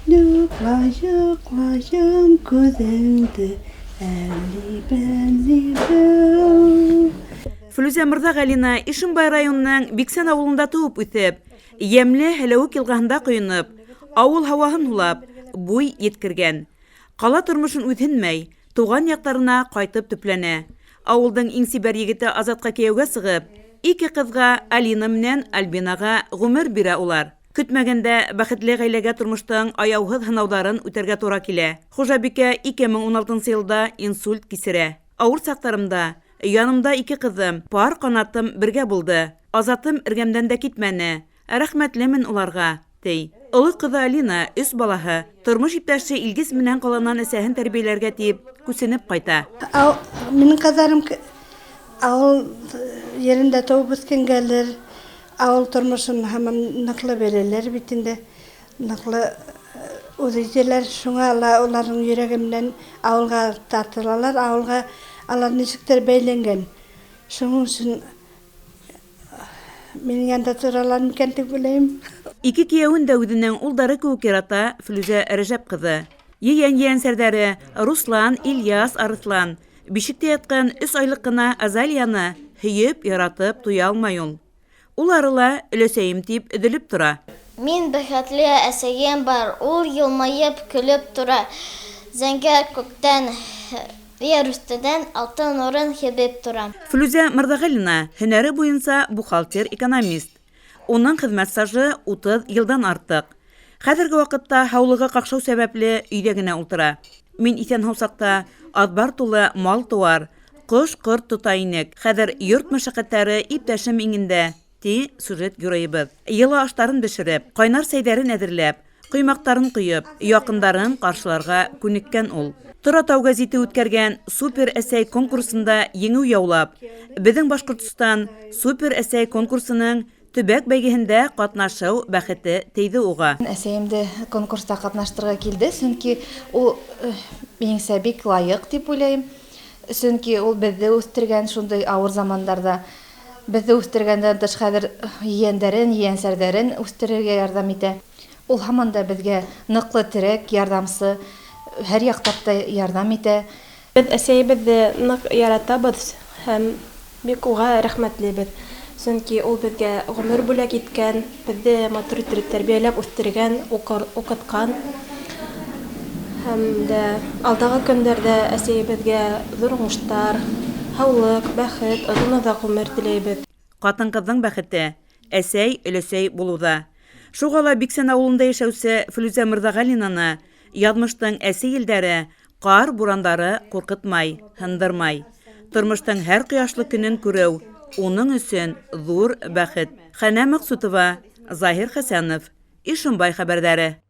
Йоҡла, йоҡла, йом күҙеңде, әлли бәлли бәү. Флүзә Мырҙағәлина Ишембай районының Биксән ауылында тыуып үҫеп, йәмле Һәләүек йылғаһында ҡойоноп, ауыл һауаһын һулап, буй еткергән. Ҡала тормошон үҙһенмәй, туған яҡтарына ҡайтып төпләнә. Ауылдың иң сибәр егете Азатҡа кейәүгә сығып, ике ҡыҙға Алина менән Альбинаға ғүмер бирә улар. Көтмәгәндә бәхетле ғаиләгә тормоштоң аяуһыҙ һынауҙарын үтәргә тура килә. Хужабикә 2016 йылда инсульт кисерә. Ауыр саҡтарымда янымда ике ҡыҙым, пар ҡанатым бергә булды. Азатым эргәмдән дә китмәне. Рәхмәтлемен уларға, ти. Оло ҡыҙы Алина, өс балаһы, тормош иптәше Илгиз менән ҡаланан әсәһен тәрбиәләргә тип күсенеп ҡайта. Минең ҡыҙҙарым ауыл ерендә тыуып үҫкәнгәлер, ауыл тормошон һаман ныҡлы беләләр бит инде, ныҡлы үҙ итәләр, шуңа ла уларҙың йөрәге менән ауылға тартылалар, ауылға алар нисектер бәйләнгән. Шуның өсөн минең янда торалар микән тип уйлайым. Ике кейәүен дә үҙенең улдары кеүек ярата Флүзә Рәжәп ҡыҙы. Ейән-ейәнсәрҙәре Руслан, Ильяс, Арыҫлан бишектә ятҡан өс айлыҡ ҡына Азалияны һөйөп, яратып туя алмай ул. Улары ла өләсәйем тип өҙөлөп тора. Мин бәхетле әсәйем бар, ул йылмайып көлөп тора. Зәңгәр күктән ер өҫтөнән алтын нурын һибеп тора. Флүзә Мырҙағәлина һөнәре буйынса бухгалтер-экономист. Уның хеҙмәт стажы 30 йылдан артыҡ. Хәҙерге ваҡытта һаулығы ҡаҡшау сәбәпле өйҙә генә ултыра. Мин иҫән-һау саҡта аҙбар тулы мал-тыуар, ҡош-ҡорт тота инек. Хәҙер йорт мәшәҡәттәре иптәшем иңендә, ти сюжет геройыбыҙ. Йылы аштарын бешереп, ҡайнар сәйҙәрен әҙерләп, ҡоймаҡтарын ҡойоп, яҡындарын ҡаршыларға күнеккән ул. Торатау гәзите үткәргән Супер әсәй конкурсында еңеү яулап, Беҙҙең Башҡортостан Супер әсәй конкурсының төбәк бәйгеһендә ҡатнашыу бәхете тейҙе уға. Әсәйемде конкурста ҡатнаштырға килде, сөнки ул минеңсә бик лайыҡ тип уйлайым. Сөнки ул беҙҙе үҫтергән шундай ауыр замандарда. Беҙҙе үҫтергәндән тыш хәҙер ейәндәрен, ейәнсәрҙәрен үҫтерергә ярҙам итә. Ул һаман да беҙгә ныҡлы терәк, ярҙамсы, һәр яҡтап та ярҙам итә. Беҙ әсәйебеҙҙе ныҡ яратабыҙ һәм бик уға рәхмәтлебеҙ. Сөнки ул беҙгә ғүмер бүләк иткән, беҙҙе матур итеп тәрбиәләп үҫтергән, уҡытҡан. Һәм дә алдағы көндәрҙә әсәйебеҙгә ҙур уңыштар, һаулыҡ, бәхет, оҙон-оҙаҡ ғүмер теләйбеҙ. Ҡатын-ҡыҙҙың бәхете әсәй, өләсәй булыуҙа. Шуға ла Биксән ауылында йәшәүсе Флүзә Мырҙағәлинаны яҙмыштың әсе елдәре, ҡар бурандары ҡурҡытмай, һындырмай. Тормоштоң һәр ҡояшлы көнөн күреү уның өсөн ҙур бәхет. Хәнә Маҡсутова, Заһир Хәсәнов, Ишембай хәбәрҙәре.